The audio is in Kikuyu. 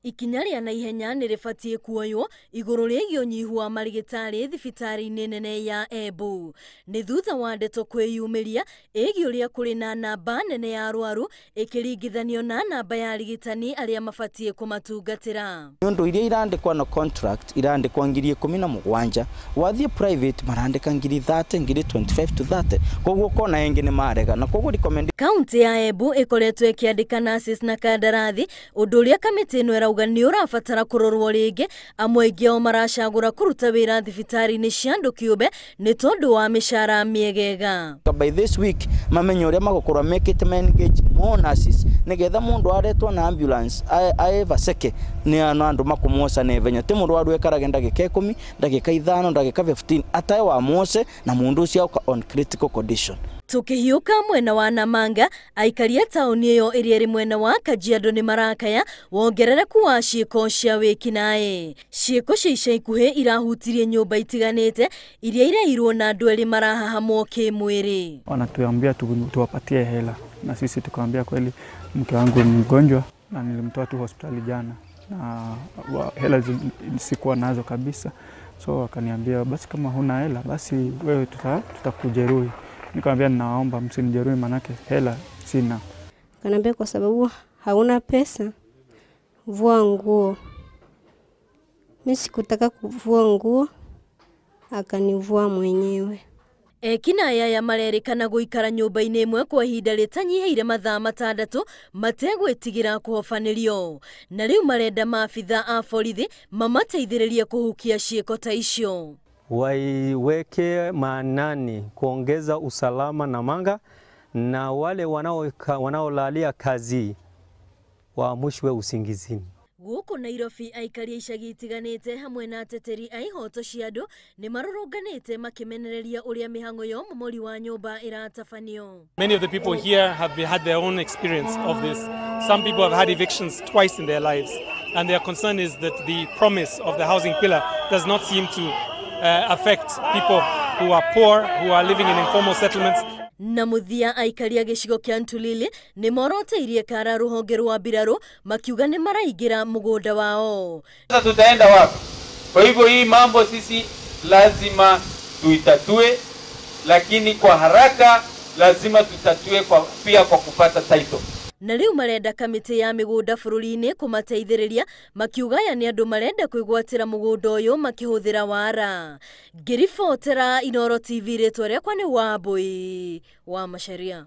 Ikinya rĩa naihenya nĩ rĩbatiĩ kuoywo igũrũ rĩgiĩ ũnyihu wa marigitari thibitarĩ-inĩ nene ya Embu. Nĩ thutha wa ndeto kwĩyumĩria ĩgiĩ ũrĩa kũrĩ na namba nene ya arwaru ĩkĩringithanio na namba ya arigitani arĩa mabatiĩ kũmatungatĩra. Nĩ ũndũ iria irandĩkwa na contract irandĩkwa 17,000, wathiĩ private marandĩka 30,000, 25,000 to 30,000, koguo kona ĩngĩ nĩ marega na koguo recommend. Kaunti ya Embu ĩkoretwo ĩkĩandĩka nurses na kandarathi, ũndũ ũrĩa kamĩtĩ ĩno ĩrauga nĩ ũrabatara kũrorwo rĩngĩ. Amwe aingĩ ao maracagũra kũruta wĩra thibitarĩ-inĩ cia andũ kĩũmbe nĩ tondũ wa mĩcara mĩegega. By this week mamenye ũrĩa magũkorwo mekĩte ma engage more nurses nĩgetha mũndũ aretwo na ambulance aevaceke nĩ andũ makũmwoca na ihenya, ti mũrwaru ekarage ndagĩka 10, ndagĩka 5, ndagĩka 15 atae wa mwose na mũndũ ũcio auka on critical condition. Tukihiũka mwena wa Namanga, aikari a taũni ĩyo ĩrĩa ĩrĩ mwena wa Kajiado nĩ marakaya wongerereku wa ciĩko cia wĩkinaĩ. Ciĩko cia ica ikuhĩ irahutirie nyũmba itiganĩte iria ireirwo na andũ erĩ marahahamwo kĩmwĩrĩ. Wanatuambia tuwapatie hela na sisi tukaambia kweli mke wangu ni mgonjwa na nilimtoa tu hospitali jana na hela sikuwa nazo kabisa, so wakaniambia basi kama huna hela basi wewe tutakujeruhi. Nikamwambia ninaomba msinijeruhi manake hela sina. Kaniambia kwa sababu hauna pesa vua nguo. Mimi sikutaka kuvua nguo, akanivua mwenyewe. Ekinaĩ aya marerĩkana gũikara nyũmba-inĩ ĩmwe kwa ihinda rĩtanyihĩire mathaa 6 mategwĩtigĩra kũhobanĩrio, na rĩu marenda maabitha a borithi mamateithĩrĩrie kũhukia ciĩko ta icio. Waiweke maanani kuongeza usalama Namanga, na wale wanaolalia kazi waamushwe usingizini. Gũkũ Nairobi aikari a icagi itiganĩte hamwe na ateteri a ihoto cia andũ nĩ marũrũnganĩte makĩmenereria ũrĩa mĩhang'o ya ũmomori wa nyũmba ĩratabanio. Many of the people here have had their own experience of this. Some people have had evictions twice in their lives, and their concern is that the promise of the housing pillar does not seem to affect people who are poor, who are living in informal settlements. Na mũthia aikari a gĩcigo kĩa Ntulili nĩ moroteirie kara rũhonge rwa mbirarũ makiuga nĩ maraingĩra mũgũnda wao. Sasa tutaenda wapi? Kwa hivyo hii mambo sisi lazima tuitatue, lakini kwa haraka lazima tutatue pia kwa kupata title. Na rĩu marenda kamĩtĩ ya mĩgũnda bũrũri-inĩ kũmateithĩrĩria makiuga aya nĩ andũ marenda kwĩgwatĩra mũgũnda ũyũ makĩhũthĩra wara. Ngĩribotera Inooro TV, rĩtwa rĩakwa nĩ Wambui wa Macharia.